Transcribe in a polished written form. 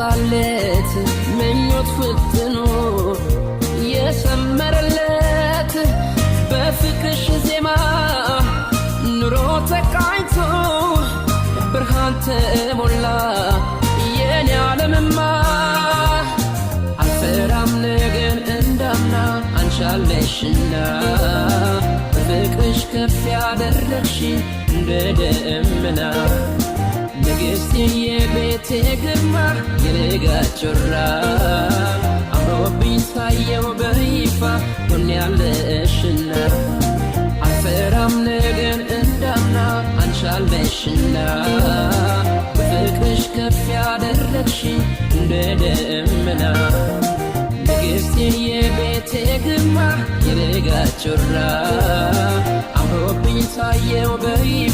የወጣለት ምኞት ፍትኖ የሰመረለት በፍቅርሽ ዜማ ኑሮ ተቃኝቶ ብርሃን ተሞላ የኔ ዓለምማ። አልፈራም ነገን እንዳምና አንቻለሽና፣ በፍቅርሽ ከፍ ያደረግሽ እንደ ደመና። ንግሥቴ የቤቴ ግርማ የንጋት ጮራ፣ አምሮብኝ ሳየው በይፋ ጎኔ ያለሽና። አልፈራም ነገን እንዳምና አንቻለሽና፣ በፍቅርሽ ከፍ ያደረግሽ እንደ ደመና። ንግሥቴ የቤቴ ግርማ የንጋት ጮራ፣ አምሮብኝ ሳየው በይፋ